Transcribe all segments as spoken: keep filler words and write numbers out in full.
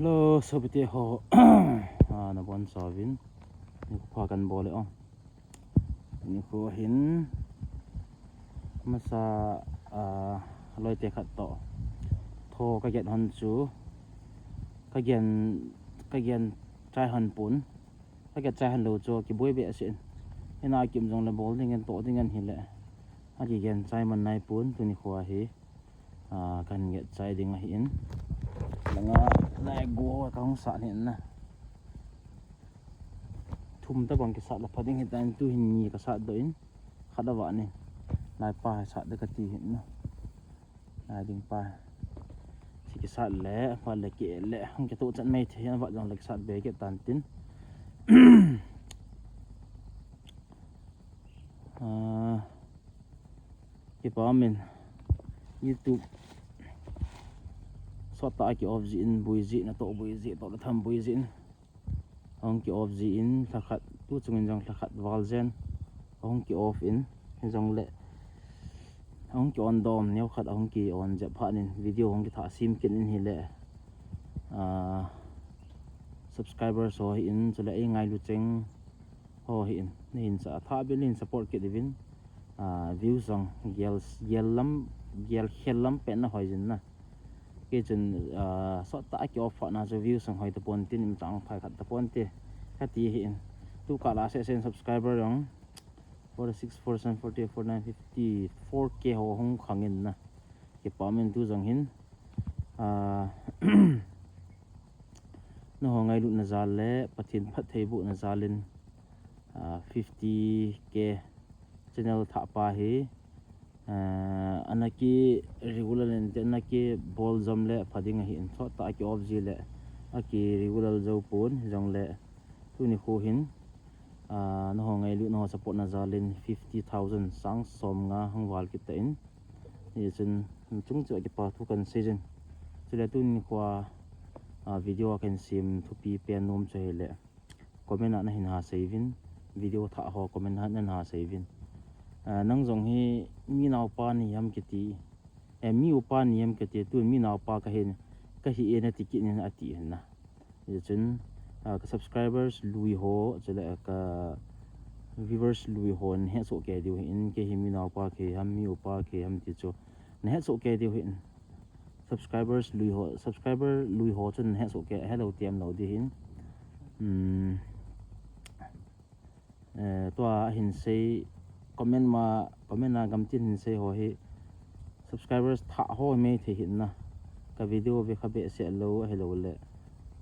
Hello, sopite ho. Ah, nabonchauvin. Nikho pha kahin bol e o. Nikho hin. Masa, ah, loite khat toh. Tho kaget hon chu. Kagen, kagen chai hon pon. Kaget chai hon lou chu kiboi behseh in. Hina kim jongle bol dingin toh dingin hile. Akigen chai man nai pon tuni khoa hi. Ah, kahin get chai ding ahin. Langa lai go kahung sat hin na. Thum tabang kisat le pha ding hitan, tuhin ni kasat doh in. Khat avah in. Lai pa sat de kati hin na. Lai ding pa. Chu kisat le, pha le kile, hung kitoh chan mai thei, avah jongle kisat be kit tan tin. Ah, kipa umin. YouTube. Sot tah a ki off jin, boi ji, natoh boi ji, toh le tham boi jin. Ahung ki off jin, lhakhat, tu chungin jong lhakhat val jen. Ahung ki off in, hijongle. Ahung ki on dom, neokhat ahung ki on jep phat in, video hung kithah sem kit in hile. Ah, subscribers ho hin, chule eingailu cheng ho hin, nahin sa, athah beh in nahin support kit uvin, ah, views jong gel, gel lam, gel khel lam pen na hoi jin na. Kei chun, ah, sot tah a ki off phat na chu views jong hoi tapon tin, imtang phai khat tapon te. Kati hin. Tu kah la sesen subscriber jong four six, four seven, forty, four nine, fifty, four K ho hung khang in na. Kipa umin tu jong hin. Ah, nangho ngailutna jal le Pathen phattheibohna jal in, ah, fifty K channel thah pa hi, ah, ana ki regular in te ana kibol jom le pha ding ahin, sot tah a ki off ji le aki regular jou pon, hijongle tuni kho hin, ah, nangho ngailutna ho support na jal in fifty thousand, sang som nga hung val kit ta in. Hichun, chung cheh a kipa thu kahin sei jin. Chule tuni khoa, ah, video a kahin sem thupi pen nom chu hile. Comment a nahin ha sei uvin, video thah ho comment a nahin ha sei uvin. Ah, nang jong hi mi naopa nahi ham kiti, eh, mi upa nahi ham kiti, tun mi naopa kahi, kahi e nati kit in ati hin na. Hichun, ah, ka subscribers lui ho, chule ka viewers lui ho nahet soh kei diu hin, kei hi mi naopa kahi ham, mi upa kahi ham ti chu nahet soh kei diu hin. Subscribers lui ho, subscriber lui ho chun nahet soh kei, hello ti em lou ding hin. Hmm. Eh, tua ahin sei comment ma, comment a gamtin hin sei ho hi subscribers thah ho himai thei hin na. Ka video ve kha behseh lou ahilouleh,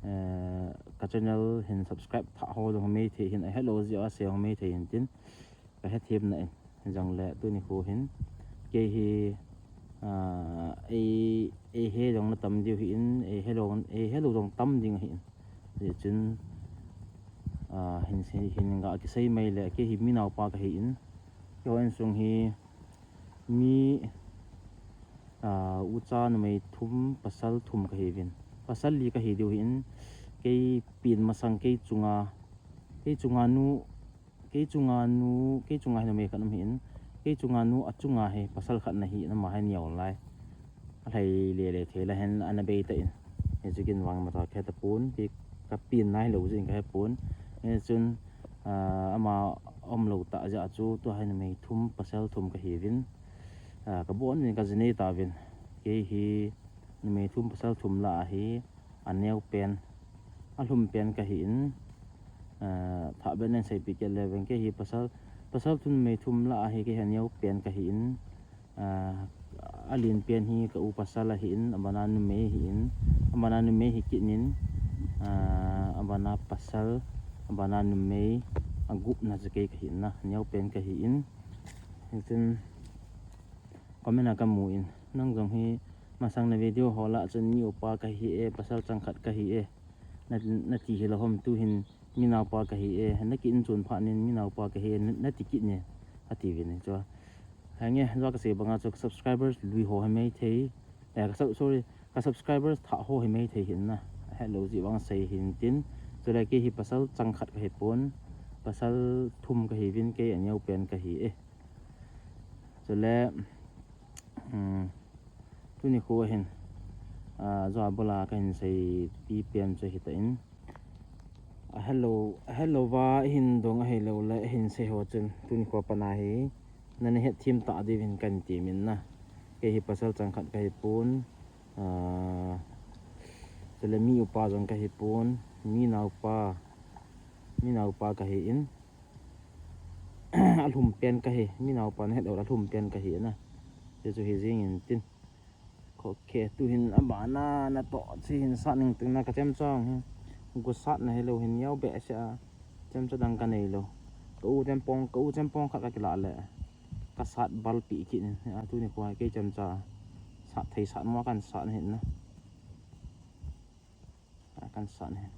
eh, ka channel hin subscribe thah ho jong himai thei hin, ahilouleh jeh a sei ho himai thei hin tin. Ka hethem na in, hijongle tuni kho hin. Kei hi, ah, ei, eihe jong na tam diu hin, eihe lou, eihe lou jong tam ding ahin. Hichun, ah, hin sei, hin ga kisei mai le, kei hi mi naopa kahi in. Keiho insung hi mi, ah, ucha numei thum, pasal thum kahi uvin. Pasal li kahi diu hin, kei pen masang kei chunga, kei chunga nu, kei chunga nu, kei chunga hi numei khat um hin, kei chunga nu achunga hi pasal khat ana hi in, ama hi neo lai. Alhai lele thei la hin ana bei ta in. Hichu kin vang mata khe tapon, kei ka pen nai lou jeh in kahe pon. Hichun, ah, ama umlou tah jeh a chu tua hi numei thum pasal thum kahi uvin. Ah, kabon uvin kaji nei tauvin. Kei hi numei thum pasal thum lah a hi aneo pen, alhum pen kahi in, ah, thah beh in seipeh kit le veng, kei hi pasal, pasal thum numei thum lah a hi kei hi aneo pen kahi in, ah, alen pen hi ka u pasal ahi in, abana numei ahi in, abana numei hi kit in, ah, abana pasal, abana numei, agupna chu kei kahi in na, aneo pen kahi in. Hichun comment a kamu in, nang jong hi masang na video ho lah chun mi upa kahi e, pasal changkhat kahi e, na, nati hilou ham, tu hin mi naopa kahi e, naki in chun phat in mi naopa kahi e, na, nati kit in, ati uvin chu. Hange, jua kasei banga chu subscribers lui ho himai thei, eh, ka sub-, sorry, ka subscribers thah ho himai thei hin na, helou jeh vang sei hin tin, chule kei hi pasal changkhat kahi pon, pasal thum kahi uvin, kei aneo pen kahi e. Chule, um, tuni kho hin, Ah, jua bula kahin seipi pen chu hitan. A hello, a hello va hin dong ahilou le hin sei ho chun tuni kho pana hi nana het thim ta diuvin kahin temin na. Kei hi pasal chang khat kahi pon. Ah, chule mi upa jong kahi pon, mi naupa, mi naupa kahi in. Alhum pen kahi, mi naupa nahet lou alhum pen kahi na. Hichu hi jing in tin. Khoke, tuhin abana natoh chi hin sat ning tin na ka chemcha hi. Gu sat na hilou hin yau be se a. Chemcha dang kanei lou. Ka u chempong, ka u chempong khat kakila le. Ka sat bal pi kit in. A tuni kho kei chemcha. Sat thei sat mo kan sat hin na. A kan sat hin.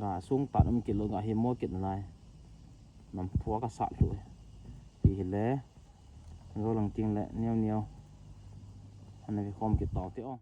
Ga sung tan um kit lou ga hi mo kit nalai. Nam phua ka sat lou. Pi hile. Zo lang ting le neo neo. Ana vi khom kit tau te o.